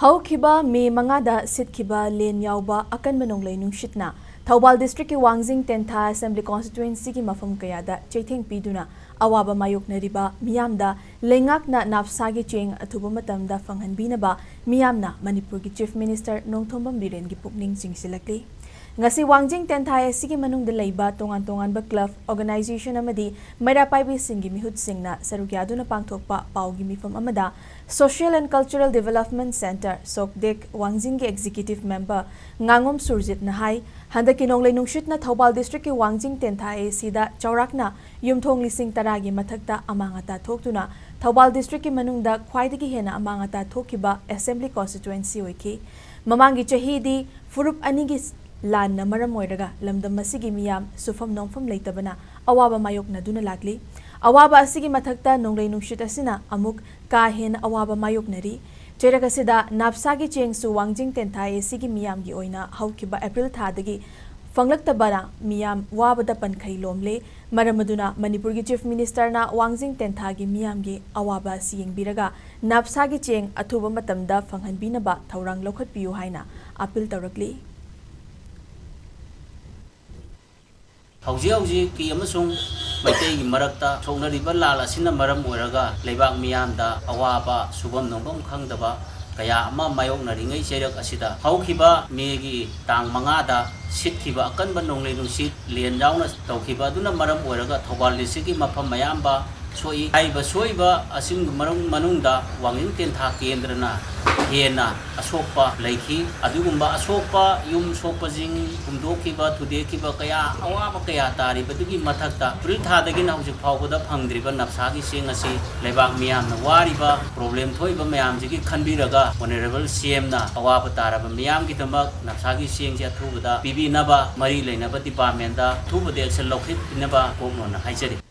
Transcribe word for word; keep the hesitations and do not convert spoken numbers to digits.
ꯍꯧꯈꯤꯕ ꯃꯦ ꯃꯉꯥꯗ ꯁꯤꯠꯈꯤꯕ ꯂꯦꯟ ꯌꯥꯎꯕ ꯑꯀꯟꯕ ꯅꯣꯡꯂꯩ ꯅꯨꯡꯁꯤꯠꯅ ꯊꯧꯕꯥꯜ ꯗꯤꯁꯇ꯭ꯔꯤꯛꯀꯤ ꯋꯥꯡꯖꯤꯡ ꯇꯦꯟꯊꯥ ꯑꯦꯁꯦꯝꯕ꯭ꯂꯤ ꯀꯣꯟꯁꯇꯤꯇ꯭ꯋꯦꯟꯁꯤꯒꯤ ꯃꯐꯝ ꯀꯌꯥꯗ ꯆꯩꯊꯦꯡ ꯄꯤꯗꯨꯅ ꯑꯋꯥꯕ ꯃꯥꯌꯣꯛꯅꯔꯤꯕ ꯃꯤꯌꯥꯝꯗ ꯂꯩꯉꯥꯛꯅ ꯅꯥꯞꯁꯥꯒꯤ ꯆꯦꯡ ꯑꯊꯨꯕ ꯃꯇꯝꯗ ꯐꯪꯍꯟꯕꯤꯅꯕ ꯃꯤꯌꯥꯝꯅ ꯃꯅꯤꯄꯨꯔꯒꯤ ꯆꯤꯐ ꯃꯤꯅꯤꯁꯇꯔ ꯅꯣꯡꯊꯣꯝꯕꯝ ꯕꯤꯔꯦꯟꯒꯤ ꯄꯨꯛꯅꯤꯡ ꯆꯤꯡꯁꯤꯜꯂꯛꯂꯤ꯫ ꯉꯁꯤ ꯋꯥꯡꯖꯤꯡ ꯇꯦꯟꯊꯥ ꯑꯦꯁꯤꯒꯤ ꯃꯅꯨꯡꯗ ꯂꯩꯕ ꯇꯣꯉꯥꯟ ꯇꯣꯉꯥꯟꯕ ꯀ꯭ꯂꯕ, ꯑꯣꯔꯒꯅꯥꯏꯖꯦꯁꯟ ꯑꯃꯗꯤ ꯃꯩꯔꯥ ꯄꯥꯏꯕꯤꯁꯤꯡꯒꯤ ꯃꯤꯍꯨꯠꯁꯤꯡꯅ ꯁꯔꯨꯛ ꯌꯥꯗꯨꯅ ꯄꯥꯡꯊꯣꯛꯄ ꯄꯥꯎꯒꯤ ꯃꯤꯐꯝ ꯑꯃꯗ Social and Cultural Development Centre, ꯁꯣꯛꯗꯦꯛ, ꯋꯥꯡꯖꯤꯡꯒꯤ ꯑꯦꯛꯖꯤꯀ꯭ꯌꯨꯇꯤꯚ ꯃꯦꯝꯕꯔ ꯉꯥꯉꯣꯝ ꯁꯨꯔꯖꯤꯠꯅ ꯍꯥꯏ, ꯍꯟꯗꯛꯀꯤ ꯅꯣꯡꯂꯩ ꯅꯨꯡꯁꯤꯠꯅ ꯊꯧꯕꯥꯜ ꯗꯤꯁꯇ꯭ꯔꯤꯛꯀꯤ ꯋꯥꯡꯖꯤꯡ ꯇꯦꯟꯊꯥ ꯑꯦꯁꯤꯗ ꯆꯥꯎꯔꯥꯛꯅ ꯌꯨꯝꯊꯣꯡ ꯂꯤꯁꯤꯡ ꯇꯔꯥꯒꯤ ꯃꯊꯛꯇ ꯑꯃꯥꯡ ꯑꯇꯥ ꯊꯣꯛꯇꯨꯅ ꯊꯧꯕꯥꯜ ꯗꯤꯁꯇ꯭ꯔꯤꯛꯀꯤ ꯃꯅꯨꯡꯗ ꯈ꯭ꯋꯥꯏꯗꯒꯤ ꯍꯦꯟꯅ ꯑꯃꯥꯡ ꯑꯇꯥ ꯊꯣꯛꯈꯤꯕ ꯑꯦꯁꯦꯝꯕ꯭ꯂꯤ ꯀꯣꯟꯁꯇꯤꯇ꯭ꯋꯦꯟꯁꯤ ꯑꯣꯏꯈꯤ꯫ ꯃꯃꯥꯡꯒꯤ ꯆꯍꯤꯗꯤ ꯐꯨꯔꯨꯞ ꯑꯅꯤꯒꯤ ꯂꯥꯟꯅ ꯃꯔꯝ ꯑꯣꯏꯔꯒ ꯂꯝꯗꯝ ꯑꯁꯤꯒꯤ ꯃꯤꯌꯥꯝ ꯁꯨꯐꯝ ꯅꯣꯝꯐꯝ ꯂꯩꯇꯕꯅ ꯑꯋꯥꯕ ꯃꯥꯌꯣꯛꯅꯗꯨꯅ ꯂꯥꯛꯂꯤ꯫ ꯑꯋꯥꯕ ꯑꯁꯤꯒꯤ ꯃꯊꯛꯇ ꯅꯣꯡꯂꯩ ꯅꯨꯡꯁꯤꯠ ꯑꯁꯤꯅ ꯑꯃꯨꯛ ꯀꯥ ꯍꯦꯟꯅ ꯑꯋꯥꯕ ꯃꯥꯌꯣꯛꯅꯔꯤ꯫ ꯆꯩꯔꯛ ꯑꯁꯤꯗ ꯅꯥꯞꯁꯥꯒꯤ ꯆꯦꯡꯁꯨ ꯋꯥꯡꯖꯤꯡ ꯇꯦꯟꯊꯥ ꯑꯦꯁꯤꯒꯤ ꯃꯤꯌꯥꯝꯒꯤ ꯑꯣꯏꯅ ꯍꯧꯈꯤꯕ ꯑꯦꯄ꯭ꯔꯤꯜ ꯊꯥꯗꯒꯤ ꯐꯪꯂꯛꯇꯕꯅ ꯃꯤꯌꯥꯝ ꯋꯥꯕꯗ ꯄꯟꯈꯩ ꯂꯣꯝꯂꯦ꯫ ꯃꯔꯝ ꯑꯗꯨꯅ ꯃꯅꯤꯄꯨꯔꯒꯤ ꯆꯤꯐ ꯃꯤꯅꯤꯁꯇꯔꯅ ꯋꯥꯡꯖꯤꯡ ꯇꯦꯟꯊꯥꯒꯤ ꯃꯤꯌꯥꯝꯒꯤ ꯑꯋꯥꯕ ꯑꯁꯤ ꯌꯦꯡꯕꯤꯔꯒ ꯅꯥꯞꯁꯥꯒꯤ ꯆꯦꯡ ꯑꯊꯨꯕ ꯃꯇꯝꯗ ꯐꯪꯍꯟꯕꯤꯅꯕ ꯊꯧꯔꯥꯡ ꯂꯧꯈꯠꯄꯤꯌꯨ ꯍꯥꯏꯅ ꯑꯥꯄꯤꯜ ꯇꯧꯔꯛꯂꯤ꯫ ꯍꯧꯖꯤꯛ ꯍꯧꯖꯤꯛꯀꯤ ꯑꯃꯁꯨꯡ ꯃꯩꯇꯩꯒꯤ ꯃꯔꯛꯇ ꯊꯣꯛꯅꯔꯤꯕ ꯂꯥꯜ ꯑꯁꯤꯅ ꯃꯔꯝ ꯑꯣꯏꯔꯒ ꯂꯩꯕꯥꯛ ꯃꯤꯌꯥꯝꯗ ꯑꯋꯥꯕ, ꯁꯨꯐꯝ ꯅꯣꯝꯐꯝ ꯈꯪꯗꯕ ꯀꯌꯥ ꯑꯃ ꯃꯥꯌꯣꯛꯅꯔꯤꯉꯩ ꯆꯩꯔꯛ ꯑꯁꯤꯗ ꯍꯧꯈꯤꯕ ꯃꯦꯒꯤ ꯇꯥꯡ ꯃꯉꯥꯗ ꯁꯤꯠꯈꯤꯕ ꯑꯀꯟꯕ ꯅꯣꯡꯂꯩ ꯅꯨꯡꯁꯤꯠ, ꯂꯦꯟ ꯌꯥꯎꯅ ꯇꯧꯈꯤꯕ ꯑꯗꯨꯅ ꯃꯔꯝ ꯑꯣꯏꯔꯒ ꯊꯧꯕꯥꯜ ꯗꯤꯁꯇ꯭ꯔꯤꯛꯀꯤ ꯃꯐꯝ ꯑꯌꯥꯝꯕ ꯁꯣꯛꯏ꯫ ꯍꯥꯏꯔꯤꯕ ꯁꯣꯛꯏꯕ ꯑꯁꯤꯒꯤ ꯃꯔꯝ ꯃꯅꯨꯡꯗ ꯋꯥꯡꯖꯤꯡ ꯇꯦꯟꯊꯥ ꯀꯦꯟꯗ꯭ꯔꯅ ꯍꯦꯟꯅ ꯑꯁꯣꯛꯄ ꯂꯩꯈꯤ꯫ ꯑꯗꯨꯒꯨꯝꯕ ꯑꯁꯣꯛꯄ, ꯌꯨꯝ ꯁꯣꯛꯄꯁꯤꯡ, ꯍꯨꯝꯗꯣꯛꯈꯤꯕ, ꯊꯨꯗꯦꯛꯈꯤꯕ ꯀꯌꯥ, ꯑꯋꯥꯕ ꯀꯌꯥ ꯇꯥꯔꯤꯕꯗꯨꯒꯤ ꯃꯊꯛꯇ ꯑꯦꯄ꯭ꯔꯤꯜ ꯊꯥꯗꯒꯤꯅ ꯍꯧꯖꯤꯛ ꯐꯥꯎꯕꯗ ꯐꯪꯗ꯭ꯔꯤꯕ ꯅꯞꯁꯥꯒꯤ ꯆꯦꯡ ꯑꯁꯤ ꯂꯩꯕꯥꯛ ꯃꯤꯌꯥꯝꯅ ꯋꯥꯔꯤꯕ, ꯄ꯭ꯔꯣꯕ꯭ꯂꯦꯝ ꯊꯣꯛꯏꯕ ꯃꯌꯥꯝꯁꯤꯒꯤ ꯈꯟꯕꯤꯔꯒ ꯑꯣꯅꯔꯦꯕꯜ ꯁꯤ ꯑꯦꯝꯅ ꯑꯋꯥꯕ ꯇꯥꯔꯕ ꯃꯤꯌꯥꯝꯒꯤꯗꯃꯛ ꯅꯞꯁꯥꯒꯤ ꯆꯦꯡꯁꯦ ꯑꯊꯨꯕꯗ ꯄꯤꯕꯤꯅꯕ ꯃꯔꯤ ꯂꯩꯅꯕ ꯗꯤꯄꯥꯔꯠꯃꯦꯟꯗ ꯑꯊꯨꯕꯗ ꯑꯦꯛꯁꯟ ꯂꯧꯈꯠꯄꯤꯅꯕ ꯀꯣꯛꯅꯣꯅ ꯍꯥꯏꯖꯔꯤ꯫